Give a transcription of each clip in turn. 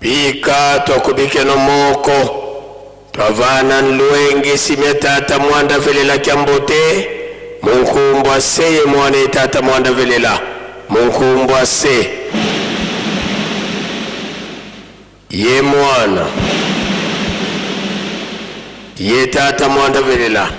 Bika twakubikeno moko twavana nlwengi simya tata mwanda velela kyambote munkumbwa seye mwana ye tata mwanda velela munkumbwa se ye mwana ye tata mwanda velela.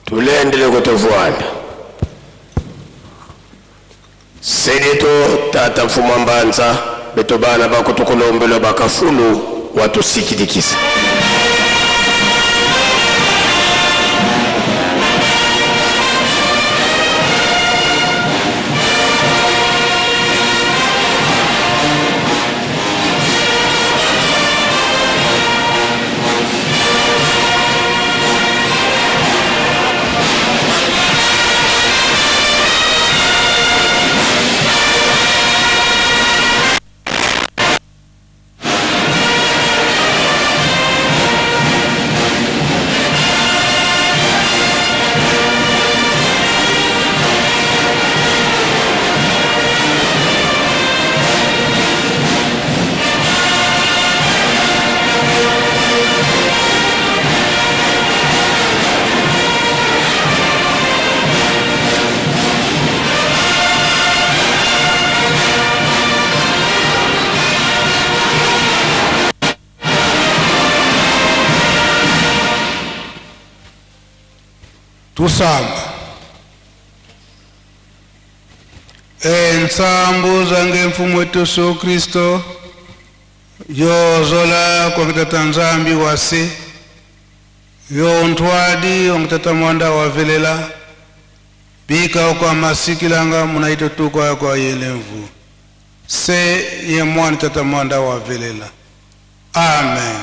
Tulendele kutovuanda Sedeto tata mfumu wa mbanza beto bana bako tukulombelwa bakafulu watusikidikisa. Tusamba. Ensambu zange mfumu wetu Yesu Kristo yozola kwa tata Nzambi wase yo ntwadi ongitata mwanda wavelela bika kwa masikilanga munaito tukwa kwa yelemvu se ye mwana tata mwanda wavelela. Amen.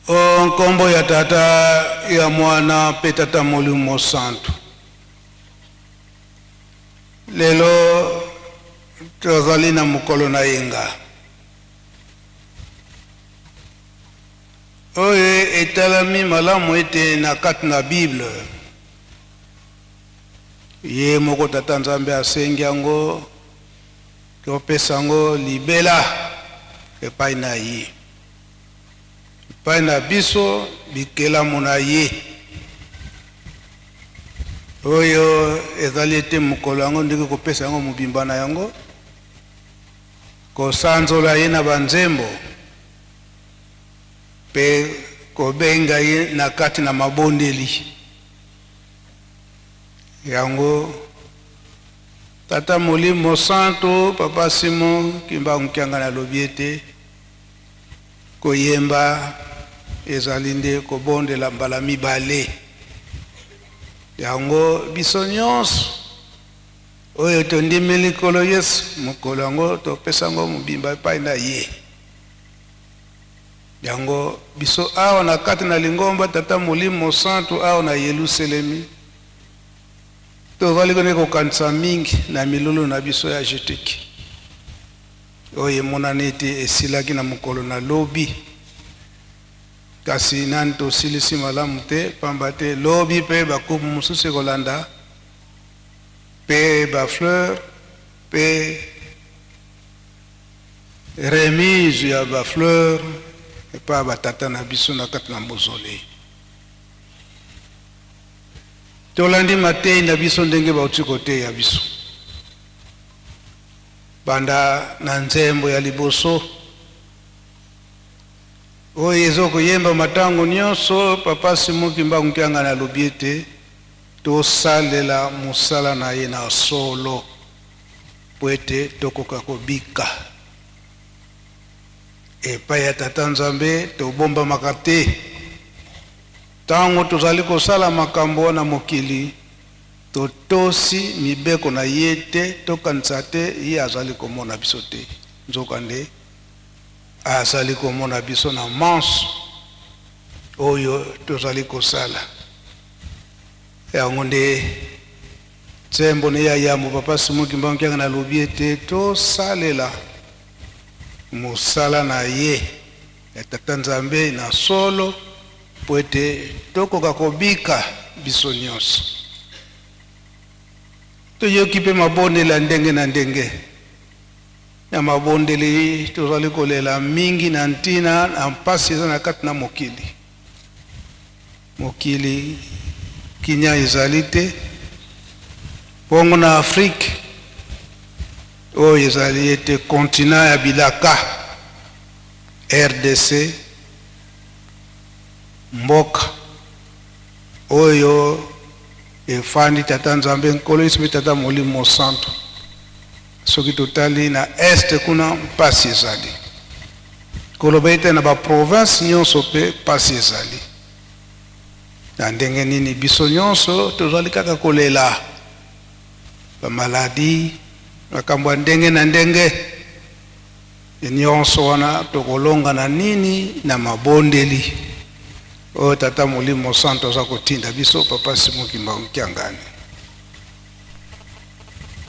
O nkombo ya Tata ya Mwana mpe Tata Molimo Santu. Lelo tozali na mokolo na yenga oyo etalami malamu ete na kati na Bible ye moko Tata Nzambe asengi yango topesa yango libela epai na ye. Epai na biso bikelamu na ye. Oyo ezali ete mokolo yango ndenge kopesa yango mobimba na yango, kosanzola ye na banzembo mpe kobenga ye na kati na mabondeli. Yango Tata Molimo Santu, Papa Simon Kimbangu Kiangani alobi ete Koyemba ezali nde kobondela mbala mibale. Yango biso nyonso oyo tondimeli Nkolo Yesu, mokolo yango topesa yango mobimba epai na ye. Yango biso awa na kati na lingomba Tata Molimo Mosantu awa na Yelusalemi, tozali kone kokanisa mingi na milulu na biso ya jetiki oyo emonani ete esilaki na mokolo na lobi. Kasi nani tosilisi malamu te, pamba te lobi mpe bakupe mosusu ekolanda, mpe ba fleur mpe remise ya ba fleur epai ya batata na biso na kati na mausolee. Tolandi mateyi na biso ndenge bauti koteya biso. Banda na nzembo ya liboso oyo ezo koyembama ntango nyonso, Papa Simon Kimbangu Kiangani alobi ete tosalela mosala na ye na solo mpo ete tokoka kobika. Epai ya Tata Nzambe tobombamaka te. Ntango tozali kosala makambo wana mokili, Totosi mibeko na Ye te, tokanisa te Ye azali komona biso te. Nzokande, Azali komona biso na manso oyo tozali kosala. Yango nde nzembo ne ya yambo Papa Simon Kimbangu Kiangani alobi ete tosalela mosala na Ye ya Tata Nzambe na solo mpo ete tokoka kobika biso nyonso. Toyoki mpe mabondeli ya ndenge na ndenge. Na mabondeli tozali kolela mingi na ntina na mpasi eza na kati na mokili. Mokili kinya ezali te. Bongo na Afrike oyo ezali ete continent ya bilaka, RDC, Mboka oyo efandi Tata Nzambe Nkolo Yesu mpe Tata Molimo Mosantu. Soki totali na est kuna mpasi ezali. Koloba ete na ba province nyonso mpe mpasi ezali. Na ndenge nini biso nyonso tozali kaka kolela ba maladi, makambo ya ndenge na ndenge. Nionso wana tokolonga na nini? Na mabondeli oyo Tata Molimo Mosantu aza kotinda biso. Papa Simon Kimbangu Kiangani,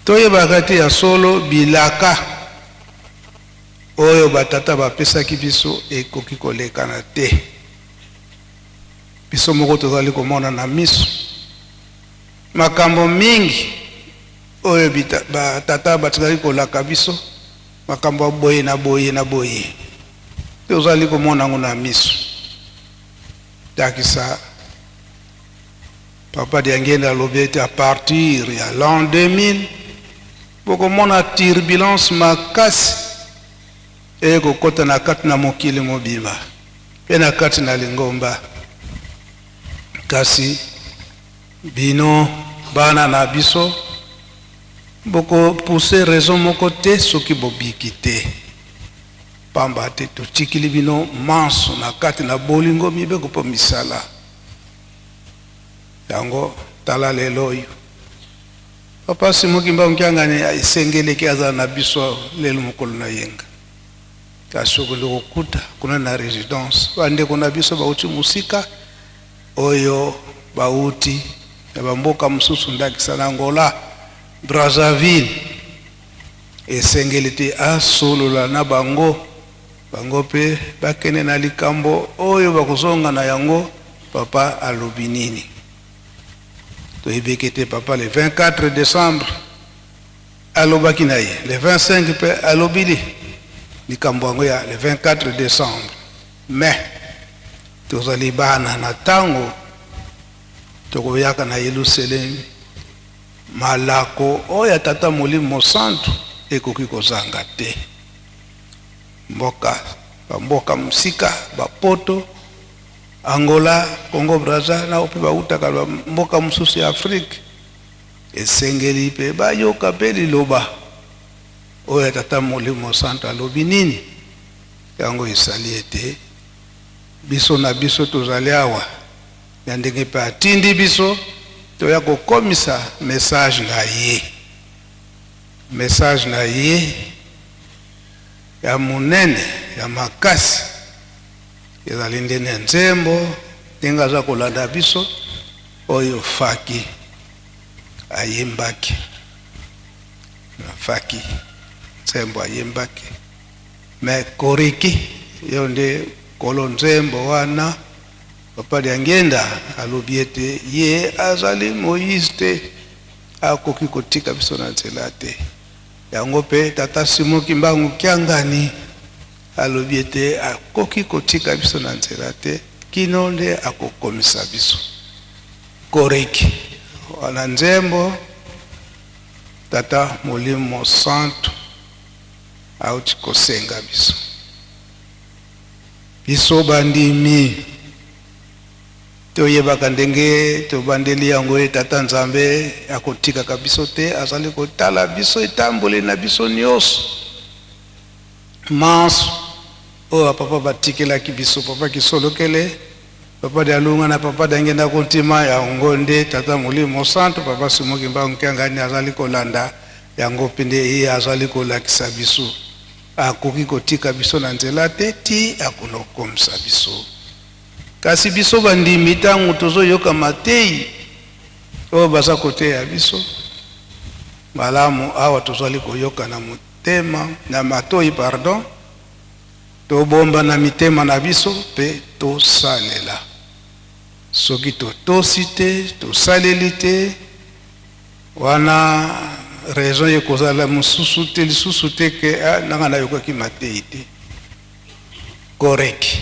toyebaka te ya solo bilaka oyo batata bapesaki biso ekoki kolekana te. Biso moko tozali komona na miso makambo mingi oyo batata batikali kolaka biso. Makambo ya boye na boye na boye tozali komona yango na miso. Ndakisa, Papa Diangienda alobi ete à partir ya l'an 2000, Bokomona turbulence makasi ekokota na kati na mokili mobimba mpe na kati na lingomba. Kasi bino bana na biso bokopuse raison moko te soki bobiki te, pamba te totikili bino manso na kati na bolingo, mibeko mpo misala yango. Tala lelo oyo Papa Simon Kimbangu Kiangani esengeleki azala na biso lelo mokolo na yenga, kasi okondi kokuta kuna na résidence bandeko na biso bauti mosika, oyo bauti na bamboka mosusu, ndakisa na Angola, Brazzaville. Esengeli te asolola na bango, bango mpe bakende na likambo oyo bakozonga na yango. Papa alobi nini? Toyebiki te. Papa le 24 décembre alobaki na ye, le 25 mpe alobili likambo yango ya le 24 décembre. Mais tozali bana na ntango tokoyaka na Yelusalemi, malako oyo ya Tata Molimo Mosantu ekoki kozanga te. Mboka bamboka mosika, bapoto, Angola, Congo Braza, na mpe bautaka bamboka mosusu ya Afrike, esengeli mpe bayoka mpe liloba oyo ya Tata Molimo Santo alobi nini. Yango esali ete biso na biso tozali awa na ndenge mpe atindi biso toya kokomisa message na ye, message na ye ya monene, ya makasi. Ezali nde na nzembo ndenge aza kolanda biso oyo Faki ayembaki, Faki nzembo ayembaki. Me Koriki yo nde kolo nzembo wana. Papa Diangenda alobi ete ye azali Moïse te, akoki kotika biso na nzela te. Yango mpe Tata Simon Kimbangu Kiangani alobi ete akoki kotika biso na nzela te kino nde akokomisa biso. Koriki wana nzembo Tata Molimo Santu auti kosenga biso, biso bandimi toyebaka ndenge tobandeli yango ye. Tata Nzambe akotikaka biso te, azali kotala biso etamboli na biso nyonso manso oyo bapapa batikelaki biso, Papa Kisolokele, Papa Dialunga na Papa Dangenda Kontima. Yango nde Tata Molimo Santo, Papa Simon Kimbangu Kiangani azali kolanda yango mpe nde ye azali kolakisa biso. Akoki kotika biso na nzela te ti akonokomisa biso. Kasi biso bandimi, ntango tozoyoka matei oyo baza koteya biso malamu awa, tozali koyoka na motema, na matoi, pardon, tobomba na mitema na biso mpe tosalela. Soki totosi te, tosaleli te, wana raison ekozala mosusu te, lisusu te ke ah, nanga nayokaki matei te. Koreki.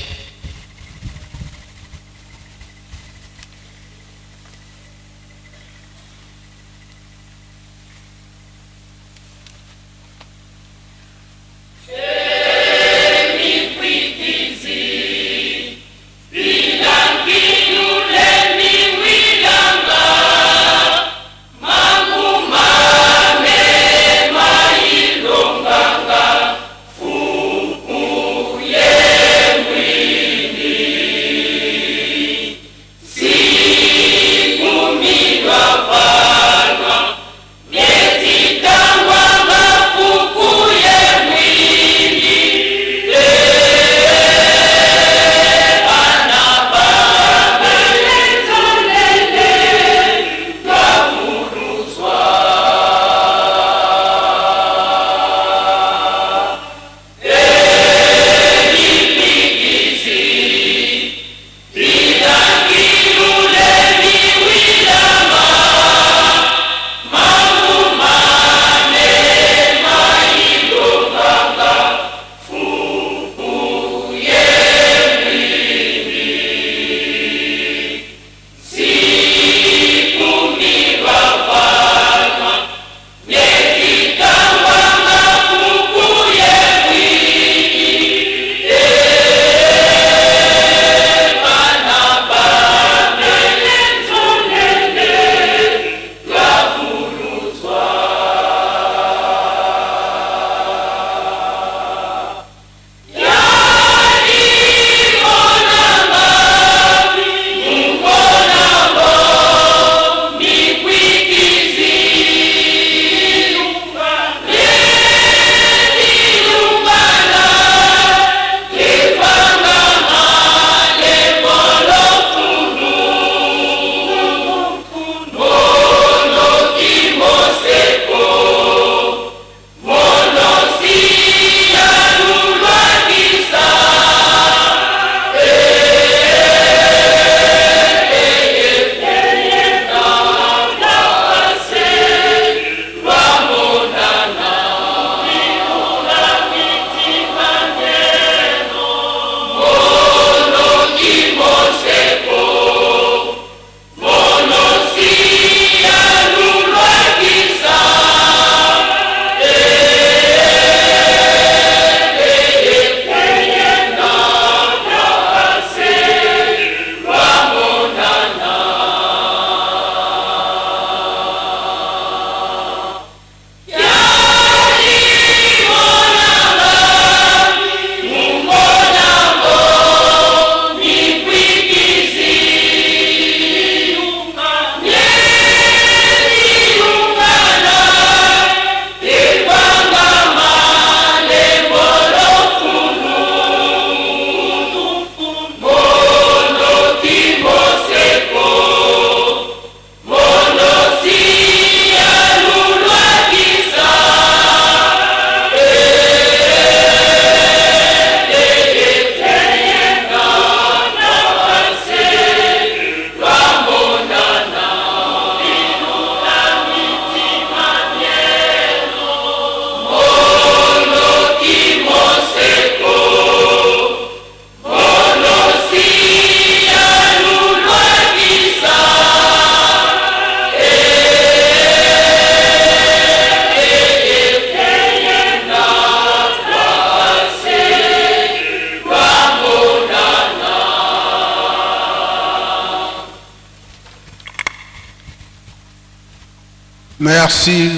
Merci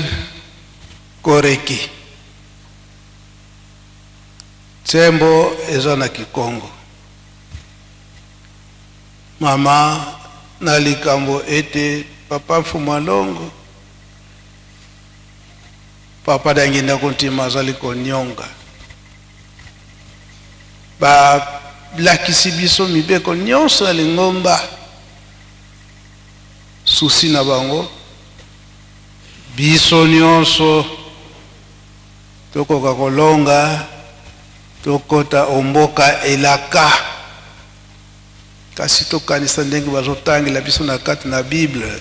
Koreki. Tsembo eza na Kikongo. Mama na likambo ete papa Mfumu Alongo papa Danginda Kuntima azali konyonga balakisi biso mibeko nyonso ya lingomba Souci na bango biso nionso tokoka kolonga tokota o mboka elaka. Kasi tokanisa ndenge bazotangela biso na kati na Bible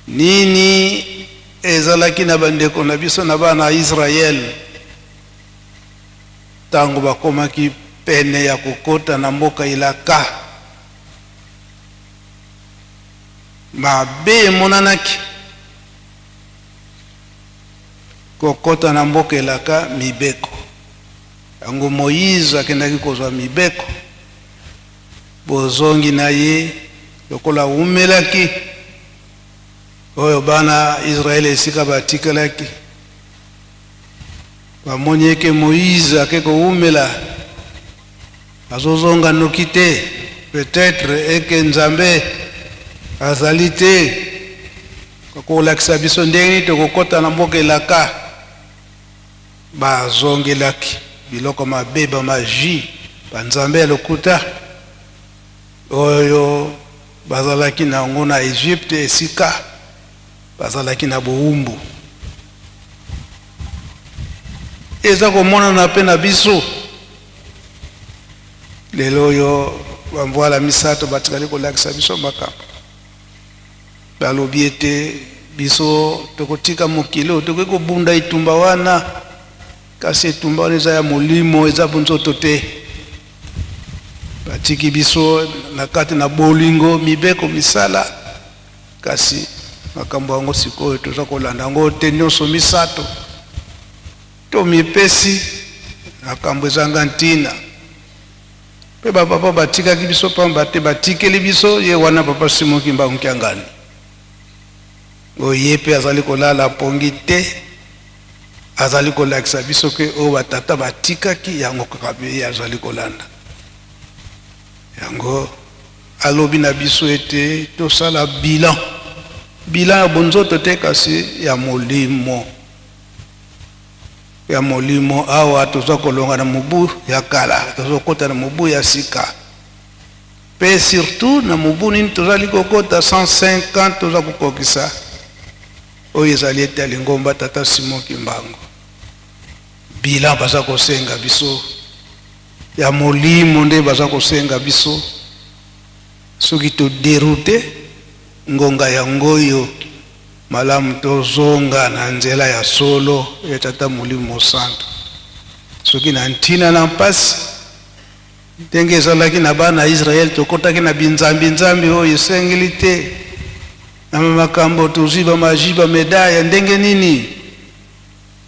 nini ezalaki na bandeko na biso na bana ya Israël tango bakomaki pene ya kokota na mboka elaka. Mabe emonanaki kokota na mboka elaka mibeko yango. Moïse akendaki kozwa mibeko, bozongi na ye lokola awumelaki oyo bana Israele esika batikalaki, bamoni eke Moïse ake kowumela, Azozonga noki te, peut-etre eke Nzambe azali te kolakisa biso ndenge nini tokokota na mboka elaka. Bazongelaki biloko mabe, ba magie, ba nzambe ya lokuta oyo bazalaki na yango na Egypte esika bazalaki na bowumbu. Eza komonana pe na biso. Lelo oyo bamvwala misato batikali kolakisa biso makambo. Balobi ete biso tokotika mokili oyo, tokoki kobunda etumba wana, kasi etumba wana eza ya molimo, eza bonzoto te. Batiki biso na kati na bolingo, mibeko, misala, kasi makambo yango sikoyo toza kolanda yango te nyonso misato. Tomipesi makambo ezanga ntina. Mpe ba papa batikaki biso pamba te, batikeli biso ye wana papa Simon Kimbangu Kiangani. Oyo ye mpe azali kolala pongi te, azali kolakisa biso ke oyo ba tata batikaki yango kaka mpe ye azali kolanda yango. Alobi na biso ete tosala bilan, bilan ya bonzoto te kasi ya molimo. Ya molimo. Awa toza kolonga na mobu ya kala, tozokota na mobu ya sika, pe surtout na mobu nini tozali kokota 105 ans toza kokokisa, oyo ezali ete ya lingomba Tata Simon Kimbangu. Bilan baza kosenga biso ya molimo nde baza kosenga biso, soki to deroute ngonga yango oyo. Malamu tozonga na nzela ya solo ya Tata Molimo Mosantu. Soki na ntina na mpasi, ndenge ezalaki na bana ya Israele, tokotaki na binzambi-nzambi oyo esengeli te, na makambo tozwi ba magie, ba medaille ya ndenge nini,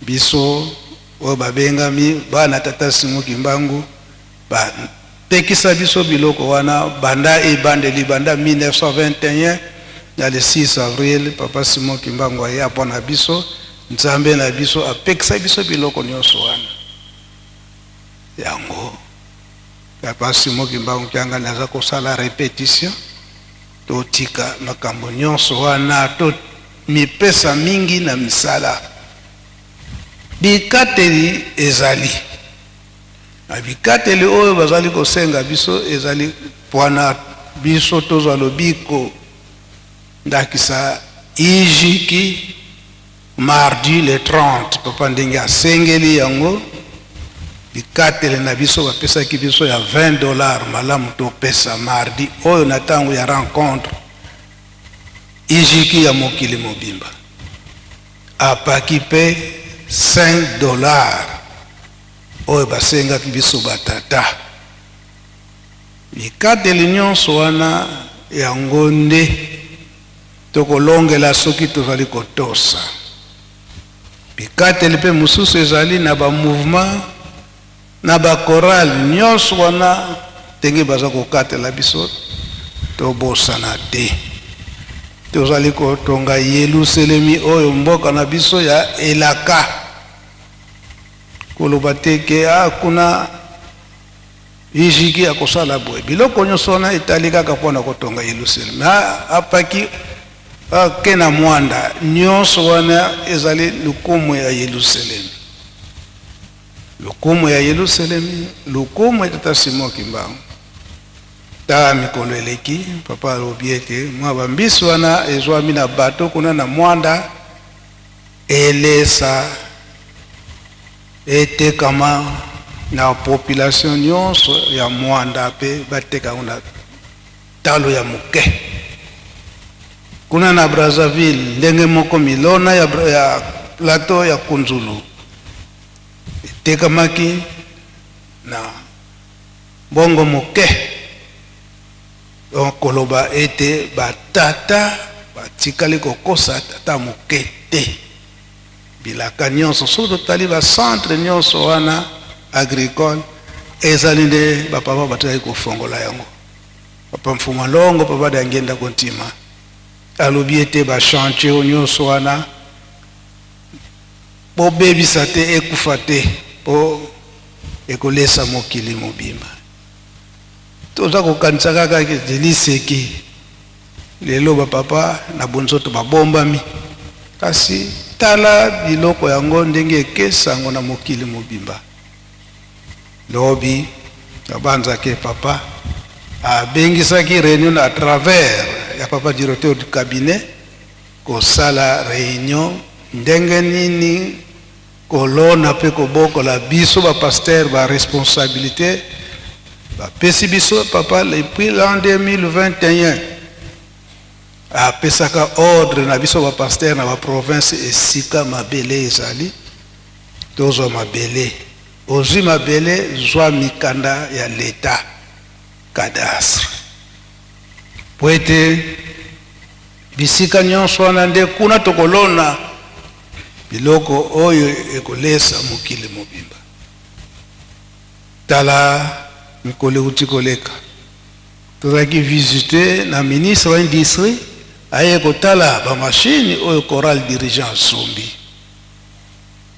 biso oyo babengami bana Tata Simon Kimbangu, ba pekisa biso biloko wana banda ebandeli, banda 1921 na le 6 avril papa Simon Kimbangu aya mpo na biso, Nzambe na biso apekisa biso biloko nyonso wana. Yango papa Simon Kimbangu Kiangani aza kosala repetition, totika makambo nyonso wana, to mipesa mingi na misala. Bikateli ezali. Na bikateli oyo bazali kosenga biso ezali pwana biso tozwa lobiko, ndakisa Ijiki mardi le 30 papa ndenge asengeli yango, bikateli na biso bapesaki biso ya 20 dollars malamu topesa mardi oyo na tango ya rencontre Ijiki ya mokili mobimba apaki pe 5 dollars oyo basengaki biso ba tata. Bikateli nyonso wana yango nde tokolongela soki tozali kotosa. Bikateli mpe mosusu ezali na ba mouvement na ba chorale nyonso wana ndenge baza kokatela biso tobosana te. Tozali kotonga Yeluselemi oyo mboka na biso ya elaka. Koloba te ke ah, kuna Ijiki akosala boye. Biloko nyonso wana etali kaka mpo na kotonga Yelusalemi. Apaki ake na mwanda, nyonso wana ezali lokumu ya Yelusalemi. Lokumu ya Yelusalemi, lokumu ya Tata Simon Kimbangu. Ta mikolo eleki, papa alobi ete mwa bambisi wana ezwami na bato kuna na mwanda elesa etekama na population nyonso ya mwanda mpe bateka yango na talo ya moke. Kuna na Brazzaville ndenge moko milona ya plateau ya Kunzulu etekamaki na mbongo moke. Donc koloba ete batata batikali kokosa tata moke te. Bilaka nyonso, soki totali ba centre nyonso wana agricole, ezali nde bapapa batikali kofongola yango. Papa Mfuma Longo, Papa Diangienda Kuntima alobi ete ba chantier oyo nyonso wana bobebisa te, ekufa te, po ekolesa mokili mobimba. Toza kokanisa kaka ete liseki lelo ba papa na bonzoto babombami, kasi tala biloko yango ndenge ekesango na mokili mobimba. Lobi nabanzaki papa abengisaki reunion à travers ya papa directeur du cabinet kosala reunion ndenge nini kolona pe kobokola biso ba pasteur ba responsabilite bapesi biso papa depuis l'an 2021 apesaka ordre na biso ba pasteur na ba province esika mabele ezali tozwa mabele ozwi mabele zwa mikanda ya leta cadastre po ete bisika nyonso wana nde kuna tokolona biloko oyo ekolesa mokili mobimba. Tala mikolo euti koleka, tozalaki visite na ministre wa industrie, aye kotala ba machine oyo chorale dirigeant asombi.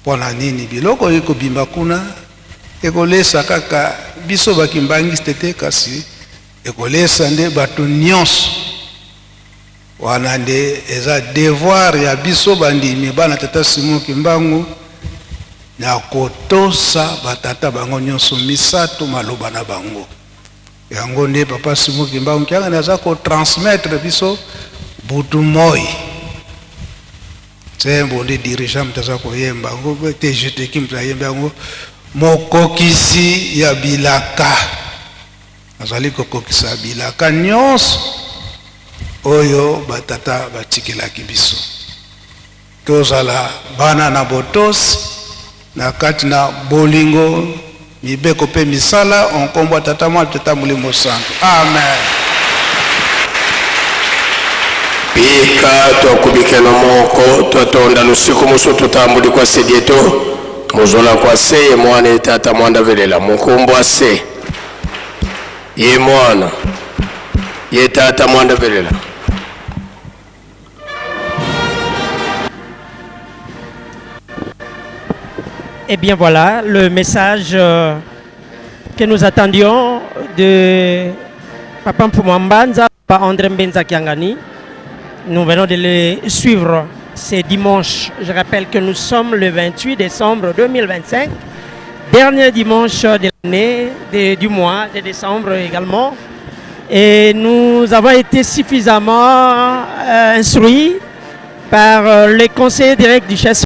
Mpo na nini biloko oyo ekobimba kuna ekolesa kaka biso ba kimbanguiste te, kasi ekolesa nde bato nyonso. Wana nde eza devoir ya biso bandimi bana tata Simon Kimbangu na kotosa ba tata bango nyonso misato maloba na bango. Yango nde papa Simon Kimbangu Kiangani aza ko transmettre biso butu moi. Nzembo nde dirigeant moto aza koyemba yango te, jeteki moto ayemba yango, mokokisi ya bilaka. Azali kokokisa bilaka nyonso oyo batata batikelaki biso. Tozala bana na botosi na kati na bolingo, mibeko mpe misala, o nkombo ya Tata, Mwana, Tata Molimo Santu. Amen. Bika twakubikeno moko twatonda lusiku musu tutambuli kwa sedieto muzola kwa se ye mwana ye tata mwanda velela mukumbu ase ye mwana ye tata mwanda velela. Et bien voilà le message que nous attendions de Papa Mfumu Mbanza, Papa André Mbenza Kiangani. Nous venons de le suivre ce dimanche. Je rappelle que nous sommes le 28 décembre 2025, dernier dimanche de l'année, du mois de décembre également. Et nous avons été suffisamment instruits par les conseillers directs du chef.